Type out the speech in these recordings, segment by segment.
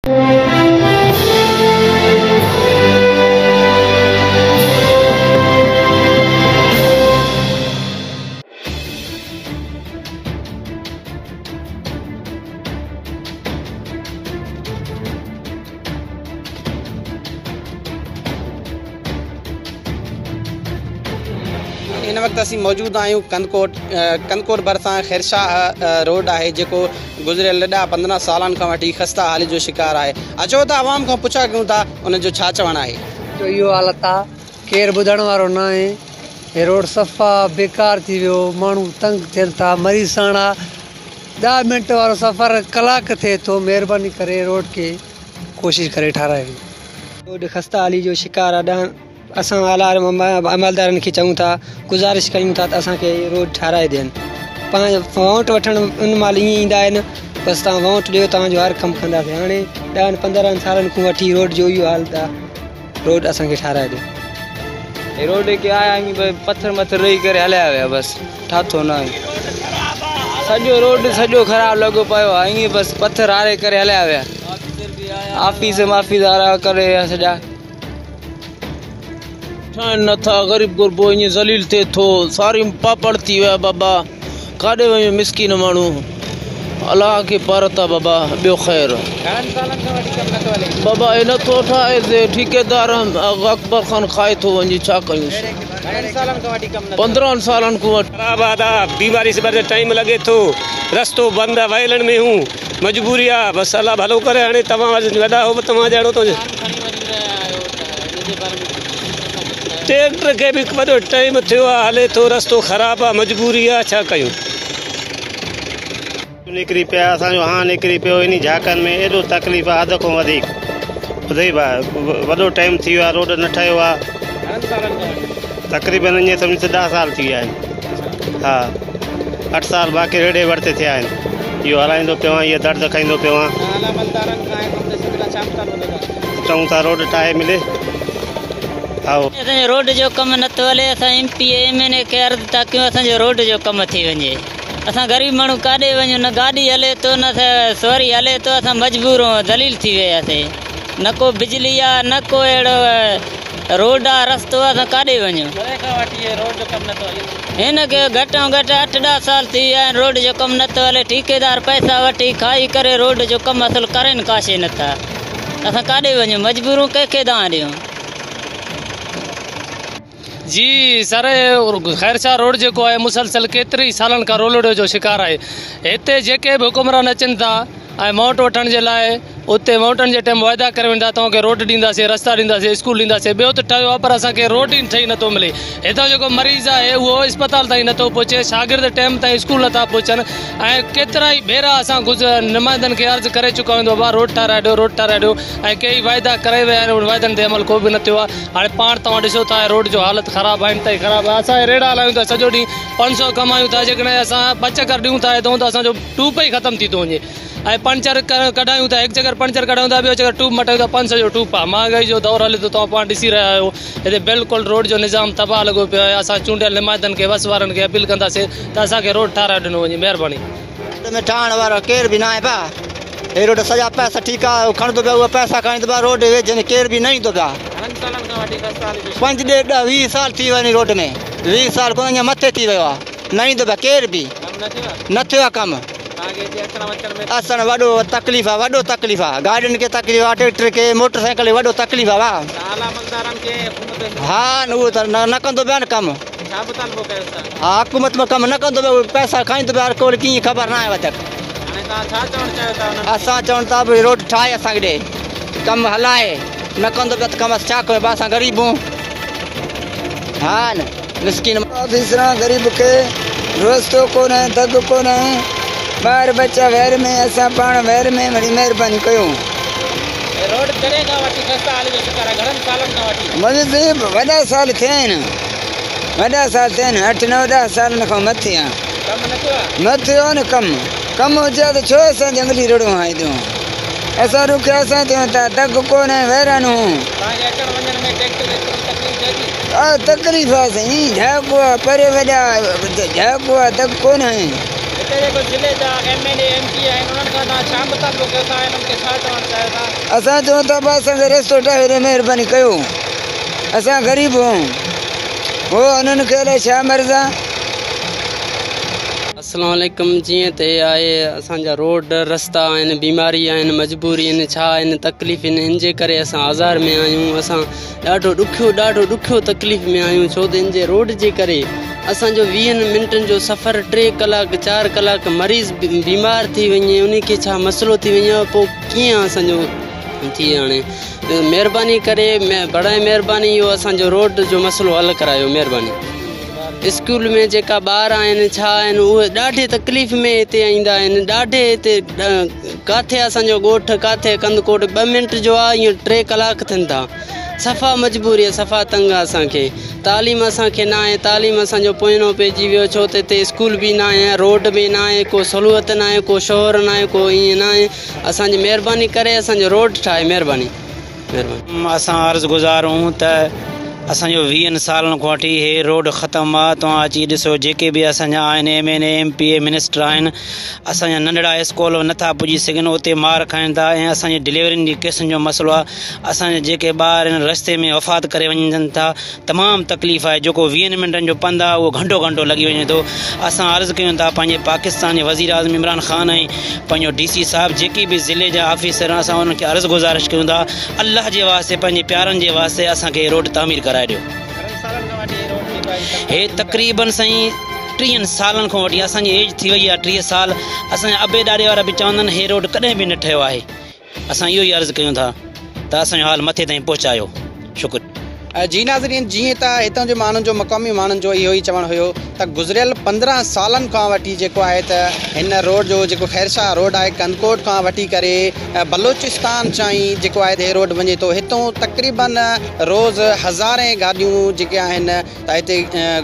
هن وقت اسين موجود آهيون ڪنڌڪوٽ ڪنڌڪوٽ ڀرسان خيرشاهه روڊ آهي جيڪو گذريل ڏهه پندرهن سالن کان وٺي خسته حالي جو شڪار آهي اچو ته عوام کان پڇا ڪيون ٿا ان جو ڇا چوڻ آهي. جو اهو حالت آ ڪير ٻڌڻ وارو ناهي هي روڊ صفا بيڪار ٿي ويو ماڻهو تنگ ٿين ٿا مري ساڻا ڏهه منٽ وارو سفر ڪلاڪ ٿئي ٿو مهرباني ڪري روڊ کي ڪوشش ڪري ٺارايو وڃي. روڊ خسته حالي جو شڪار آ ڏهن اسان اعليٰ عملدارن کي چئون ٿا گذارش ڪيون ٿا ته اسان کي روڊ ٺاراهي ڏين پنهنجو ووٽ وٺڻ ان مهل ائين ايندا آهن بس توهان ووٽ ڏيو توهان جو هر ڪم ڪنداسين هاڻي ڏهن پندرهن سالن کان وٺي روڊ جو اهو حال آ روڊ اسان کي ٺاراهي ڏيو. هي روڊ کي آيا ائين بس پٿر مٿر رهي ڪري هليا ويا بس ٺاٿو نه آهي سڄو روڊ سڄو خراب لڳو پيو آهي ائين بس پٿر هاري ڪري هليا ويا آفيس مافيس وارا ڪري ويا سڄا. ٺاهن نٿا غريب غربو ائين ذليل ٿئي ٿو ساري پاپڙ ٿي ويا بابا ڪاڏي وڃي مسڪين ماڻهو الله کي پارت آ بابا ٻيو خير بابا هي نٿو ٺاهي ٺيڪيدار اڪبر خان کائي ٿو وڃي ڇا ڪيون پندرهن سالن کان وٺي. خراب آ دا بيماري سبب ٽائيم لڳي ٿو رستو بند آ ويلن ۾ هون مجبوري آ بس الله ڀلو ڪري هاڻي توهان وڏا هو توهان جهڙو ٿو ٽريڪٽر کي به وڏو ٽائيم ٿيو آ هلي ٿو رستو خراب آ مجبوري آ ڇا ڪيون. نڪري پيا اسان جو هان نڪري پيو انهي جهاڪن ۾ ايڏو تڪليف آ حد کان وڌيڪ ٻڌئي ڀا وڏو ٽائيم ٿي ويو آ روڊ نه ٺهيو آ تقريبن ائين سمجھ ته ڏهه سال ٿي ويا آهن ها اٺ سال باقي ريڙهي وڙ تي ٿيا آهن اهو هلائيندو پيو آهيان اهي درد کائيندو پيو آهيان چئون ٿا روڊ ٺاهي ملي هائو. اسان جو روڊ جو ڪم نه ٿو هلي اسان M P A M N A کي عرض ٿا ڪيون اسان جو روڊ جو ڪم ٿي وڃي اسان غريب ماڻهو ڪاڏي وڃون نه گاڏي هلي ٿو نه سواري هلي ٿو اسان مجبور ذليل ٿي وياسين نه ڪو بجلي آ نه ڪو اهڙو روڊ آ رستو آ اسان ڪاڏي وڃون. ڪڏهن کان وٺي هي روڊ جو ڪم نٿو هلي؟ هن کي گهٽ ۾ گهٽ اٺ ڏهه سال ٿي ويا آهن روڊ جو ڪم نٿو هلي ٺيڪيدار پئسا وٺي کائي ڪري روڊ جو ڪم اصل ڪرين ڪا شي نٿا اسان ڪاڏي وڃون مجبورون ڪنهن کي دانهن ڏيون. جي سر خيرشاهه روڊ جيڪو آهي مسلسل ڪيتري ئي سالن کان رولڙي جو شڪار آهي هتي جيڪي به حڪمران اچن ٿا ۽ ووٽ وٺڻ جي لاء اتي ووٽن جي ٽائيم واعدا ڪري ويندا توهان کي روڊ ڏينداسين رستا ڏينداسين اسڪول ڏينداسين ٻيو ته ٺهيو آهي پر اسان کي روڊ ئي ٺهي نٿو ملي هتان جيڪو مريض آهي اهو اسپتال تائين نٿو پهچي شاگرد ٽائيم تائين اسڪول نٿا پهچن ۽ ڪيترا ئي ڀيرا اسان نمائندن کي عرض ڪري چڪا آهيون ته بابا روڊ ٺهرائي ڏيو روڊ ٺهرائي ڏيو ۽ ڪيئي واعدا ڪري ويا آهن انهن واعدن تي عمل ڪو به نه ٿيو آهي هاڻي پاڻ توهان ڏسو ٿا روڊ جو حالت خراب آهي انتهائي خراب آهي اسان ريڙها هلايون ٿا سڄو ڏينهن پنج سو ڪمايون ٿا جيڪڏهن اسان ٻه چڪر ڏيون ٿا هتان ته اسان جو ٽوپ ئي ختم ٿي ٿو وڃي ۽ پنچر ڪڍايون ٿا هڪ چڪر پنچر ڪڍايون ٿا ٻيو چڪر ٽوپ مٽايون ٿا پنج سو جو ٽوپ آهي مهانگائي جو دور هلي ٿو توهان پاڻ ڏسي رهيا آهيو هتي بلڪل روڊ جو نظام تباهه لڳو پيو آهي اسان چونڊيل نمائندن کي وس وارن کي اپيل ڪنداسين ته اسان کي روڊ ٺاهرائي ڏنو وڃي مهرباني. روڊ ۾ ٺاهڻ وارو ڪير به ناهي ڀا هي روڊ سڄا پئسا ٺيڪا کڻندو پيو اهي پئسا کڻندو پيو روڊ ويجهي ۾ ڪير به نه ايندو پيا پنج ڏهه ڏهه ويهه سال ٿي ويا روڊ ۾ ويهه سال کان اڃا مٿي ٿي ويو آهي نه ايندو پيا ڪير به نه ٿيو آهي ڪم اسان وڏو تڪليف آ وڏو تڪليف آ گاڏين کي تڪليف آ ٽريڪٽر کي موٽر سائيڪل کي وڏو تڪليف آ وا ها نه اهو ته نه ڪندو پيا نه ڪم ها حڪومت ۾ ڪم نه ڪندو پيو پئسا کائيندو پيو هر ڪو ڪيئن خبر نه آهي وڌيڪ اسان چون ٿا ڀئي روڊ ٺاهي اسان کي ڏي ڪم هلائي نه ڪندو پيو ته ڪم اسان ڇا ڪيون اسان غريب ها نه مسڪين. آفيسران غريب کي رستو ڪونهي دڳ ڪونهي ٻار ٻچا وير ۾ اسان پاڻ وير ۾ وڙي مهرباني ڪيو. روڊ ڪڏهن کان وٺي خسته حالي جو شڪار آهي گهڻن سالن کان وٺي. مزي وڏا سال ٿيا آهن وڏا سال ٿيا آهن اٺ نو ڏهه سالن کان مٿي آ. ڪم نه ٿيو آ. نه ٿيو نه ڪم ڪم هجي ها ته ڇو اسان جهنگلي رڙون هائينديون اسان رکيا اسان ٿيون ٿا دڳ ڪونهي ويران هون. توهان کي اچڻ وڃڻ ۾ ٽيڪٽر جي ٿوري تڪليف ٿئي ٿي. آ تڪليف آ سائين جهاڪو آ پري وڏا جهاڪو آ دڳ ڪونهي. هتي جيڪو ضلعي جا M N A M P آهن انهن کان توهان ڇا مطالبو ڪيو ٿا ۽ انهن کي ڇا چوڻ چاهيو ٿا؟ اسان چئون ٿا ڀا اسان کي رستو ٺاهي ڏيو مهرباني ڪيو اسان غريب هون هو انهن کي الائي ڇا مرض آ. السلام عليڪم جيئن ته هي آهي اسان جا روڊ رستا آهن بيماري آهن مجبوري آهن ڇا آهن تڪليف آهن ان جي ڪري اسان آزار ۾ آهيون اسان ڏاڍو ڏکيو ڏاڍو ڏکيو تڪليف ۾ آهيون ڇو ته ان جي روڊ جي ڪري اسان جو ويهن منٽن جو سفر ٽي ڪلاڪ چار ڪلاڪ مريض بيمار ٿي وڃي ان کي ڇا مسئلو ٿي وڃي پوء ڪيئن اسان جو ٿئي هاڻي مهرباني ڪري برائي مهرباني اهو اسان جو روڊ جو مسئلو حل ڪرايو مهرباني. اسڪول ۾ جيڪا ٻار آهن ڇا آهن اهي ڏاڍي تڪليف ۾ هتي ايندا آهن ڏاڍي هتي ڪاٿي اسان جو ڳوٺ ڪاٿي ڪنڌڪوٽ ٻه منٽ جو آهي ائين ٽي ڪلاڪ ٿين ٿا صفا مجبوري آهي صفا تنگ آهي اسان کي تعليم اسان کي نه آهي تعليم اسان جو پوئنو پئجي ويو ڇو ته هتي اسڪول به نه آهي روڊ به نه آهي ڪو سهولت نه آهي ڪو شهر نه آهي ڪو ائين نه آهي اسان جي مهرباني ڪري اسان جو روڊ ٺاهي مهرباني. اسان عرض گذار هون ته اسان جو ويهن سالن کان وٺي هي روڊ ختم آ توهان اچي ڏسو جيڪي به اسان جا آهن M N A M P A minister آهن اسان جا ننڍڙا اسڪول نٿا پڄي سگهن اتي مار کائن ٿا ۽ اسان جي ڊليورين جي ڪيسن جو مسئلو آ اسان جا جيڪي ٻار آهن رستي ۾ وفات ڪري وڃن ٿا تمام تڪليف آهي جيڪو ويهن منٽن جو پنڌ آهي اهو گهنٽو گهنٽو لڳي وڃي ٿو اسان عرض ڪيون ٿا پنهنجي پاڪستان جي وزير اعظم عمران خان ۽ پنهنجو ڊي سي صاحب جيڪي به ضلعي جا آفيسر آهن اسان انهن کي عرض گذارش ڪيون ٿا الله جي واسطي پنهنجي پيارن جي واسطي اسان کي روڊ تعمير ڪرائي ڏيو هي تقريبن سائين ٽيهن سالن کان وٺي اسان جي ايج ٿي وئي آهي 30 سال اسان جا ابي ڏاڏي وارا به چوندا آهن هي روڊ ڪڏهن به نه ٺهيو آهي اسان اهو ئي عرض ڪيون ٿا ته اسان جو حال مٿي تائين پهچايو. شڪريه. جي ناظرين جيئن ته هتان جي ماڻهن جو مقامي ماڻهن جو اهو ئي چوڻ هيو ته گذريل 15 سالن کان وٺي جيڪو آهي ته هن روڊ جو جيڪو خيرشاهه روڊ آهي ڪنڌڪوٽ کان وٺي ڪري بلوچستان تائين جيڪو آهي ته هي روڊ وڃي ٿو هتون تقريبن روز هزارين گاڏيون جيڪي آهن ته هتي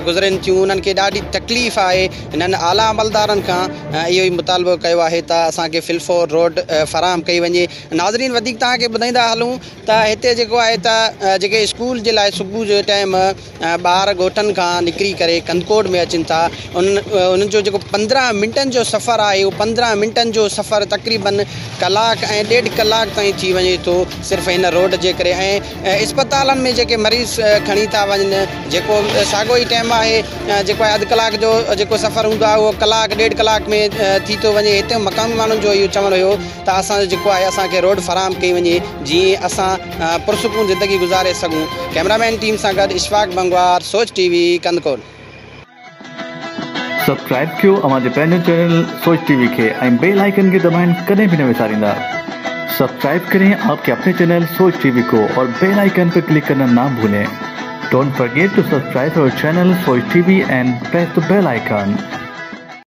گذرن ٿيون انهن کي ڏاڍي تڪليف آهي هنن اعليٰ عملدارن کان اهو ئي مطالبو ڪيو آهي ته اسان کي فلفور روڊ فراهم ڪئي وڃي ناظرين وڌيڪ توهان کي ٻڌائيندا هلون ته هتي جيڪو آهي ته جيڪي اسڪول جي لاء صبح جو ٽائيم ٻار ڳوٺن کان نڪري ڪري ڪنڌڪوٽ ۾ اچن ٿا انهن جو جيڪو 15 منٽن جو سفر آهي اهو 15 منٽن جو سفر تقريبن ڪلاڪ ۽ ڏيڍ ڪلاڪ تائين ٿي وڃي ٿو صرف هن روڊ جي ڪري ۽ اسپتالن ۾ جيڪي مريض کڻي ٿا وڃن جيڪو ساڳو ئي ٽائيم آهي جيڪو آهي اڌ ڪلاڪ جو جيڪو سفر هوندو آهي اهو ڪلاڪ ڏيڍ ڪلاڪ ۾ ٿي ٿو وڃي هتي مقامي ماڻهن جو اهو چوڻ هيو ته اسان جو جيڪو آهي اسان کي روڊ فراهم ڪئي وڃي جيئن اسان پرسڪون زندگي گذاري سگهون ڪئميرا مين ٽيم سان گڏ اشفاق بنگوار سوچ ٽي وي ڪنڌڪوٽ. سبسڪرائب ڪيو اوهان جي پنهنجو چينل سوچ ٽي وي کي ۽ بيل آئيڪن کي دٻائڻ ڪڏهن به نه وساريندا. سبسڪرائب ڪرين آپ ڪي اپني چينل سوچ ٽي وي ڪو اور بيل آئيڪن پي ڪلڪ ڪرنا نا ڀولين. Don't forget to subscribe our channel Soch T V and press the bell icon.